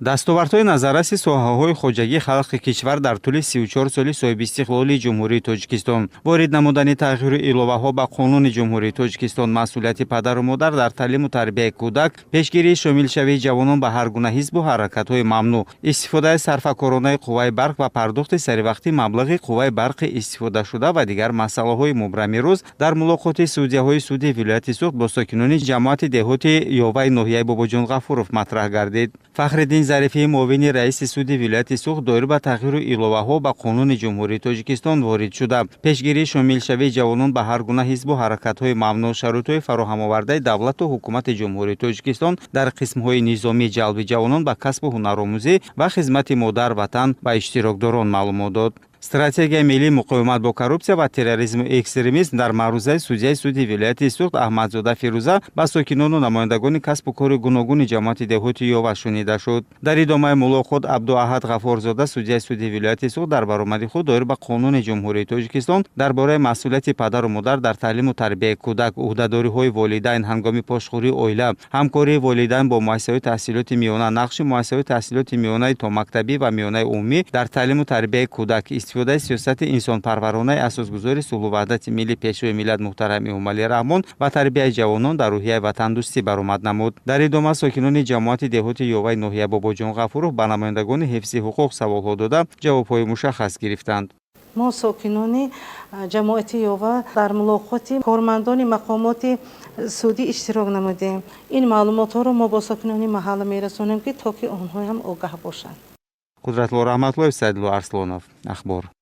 Дастовардҳои назарраси соҳаҳои хоҷагии халқи кишвар дар тӯли 34 соли соҳибистиқлолии Ҷумҳурии Тоҷикистон, ворид намудани тағйиру иловаҳо ба Қонуни Ҷумҳурии Тоҷикистон, масъулияти падару модар дар таълиму тарбияи кӯдак, пешгирии шомилшавии ҷавонон ба ҳар гуна ҳизбу ҳаракатҳои мамнӯъ, истифодаи сарфакоронаи қувваи барқ ва пардохти саривақтии маблағи қувваи барқи истифодашуда ва дигар масъалаҳои мубрами рӯз дар мулоқоти судяҳои суди вилояти Суғд бо сокинони ҷамоати деҳоти Ёваи ноҳияи Бобоҷон Ғафуров матраҳ гардид. Фахриддин Зарифӣ, муовини раиси суди вилояти Суғд, доир ба тағйиру иловаҳо ба Қонуни Ҷумҳурии Тоҷикистон ворид шуда, пешгирии шомилшавии ҷавонон ба ҳар гуна ҳизбу ҳаракатҳои мамнӯъ, шароитҳои фароҳамовардаи давлату ҳукумати Ҷумҳурии Тоҷикистон дар қисмҳои низомӣ, ҷалби ҷавонон ба касбу ҳунаромӯзӣ ва хизмати модар ватан ба иштирокдорон маълумот дод. Стратегияи миллии муқовимат бо коррупсия ва терроризму экстремизм дар маърузаи судяи суди вилояти Суғд Аҳмадзода Фирӯза ба сокинону намояндагони касбу кори гуногуни ҷамоати деҳоти Ёва шунида шуд. Дар идомаи мулоқот Абдуаҳад Ғафорзода, судяи суди вилояти Суғд, дар баромади худ доир ба Қонуни Ҷумҳурии Тоҷикистон дар бораи масъулияти падару модар дар таълиму тарбияи кӯдак, ӯҳдадориҳои волидайн ҳангоми пошхӯрии оила, ҳамкории волидайн бо муассисаҳои таҳсилоти миёна, нақши муассисаҳои таҳсилоти миёнаи томактабӣ ва миёнаи умумӣ дар таълиму тарбияи кӯдак, истифодаи сиёсати инсонпарваронаи Асосгузори сулҳу ваҳдати миллӣ, Пешвои миллат муҳтарам Эмомалӣ Раҳмон ва тарбияи ҷавонон дар рӯҳияи ватандӯстӣ баромад намуд. Дар идома сокинони ҷамоати деҳоти Ёваи ноҳия Бобоҷон Ғафуров ба намояндагони ҳифзи ҳуқуқ саволҳо дода, ҷавобҳои мушаххас гирифтанд. Мо, сокинони ҷамоати Ёва, дар мулоқоти кормандони мақомоти судӣ иштирок намудем. Ин маълумотҳоро мо бо сокинони маҳалла мерасонем, ки то ки онҳоям огаҳ бошанд. Қудратло Раҳматуллоев, Саидло Арслонов, Ахбор.